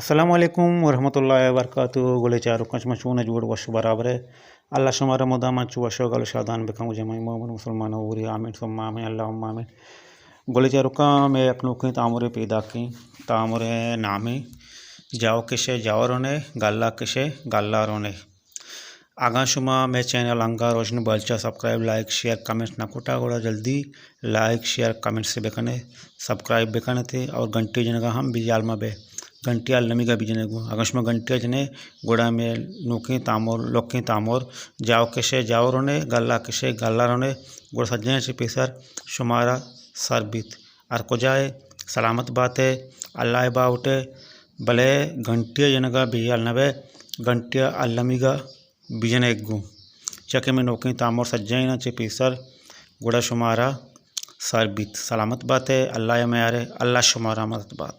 السلام علیکم ورحمۃ اللہ وبرکاتہ۔ گلیں چاروکاں، شما چون ء؟ جوڑ وش برابر ء؟ اللہ شمارا مدام انچو وش ء گل ء شادان بکن و جمعی مومن مسلمان اوری، آمین ثم آمین، اللہم آمین۔ گلیں چاروکاں، مئے یک نوکیں تامرے پیداکیں، تامرے نامیں جاو کشے جاو رونے، گلا کشے گلا رونے۔ اگاں شما مئے چینل انگا روشن بلوچ ء سبسکرائب، لائک، شیئر، کمنٹ نہ کتا، گڑا جلدی لائک، شیئر، کمنٹ سے بکنے، سبسکرائب بکنے تے اور گھنٹی جنگا ہم بیال مہ بے، گھنٹی المی گا بجنے گو۔ اگاں شما گھنٹی جنے، گڑا مئے نوکیں تامور، لوکیں تامور، جاو کشے جاو رونے، گلا کشے گلا رونے، گڑا سجنے چہ پیسر شمارا سر بیت۔ ہر کجا ئے سلامت بات ئے، اللہ ء باہوٹ ئے، بلے گھنٹی ء جنگ ء بے ہیال نہ بئے، گھنٹی ء المی گا بجنئے گوں۔ چہ کہ مئے نوکیں تامر سجہیناں چہ پیسر گڑا شمارا سر بیت۔ سلامت بات ئے، اللہ ء میار ئے، اللہ شمارا مدد بات۔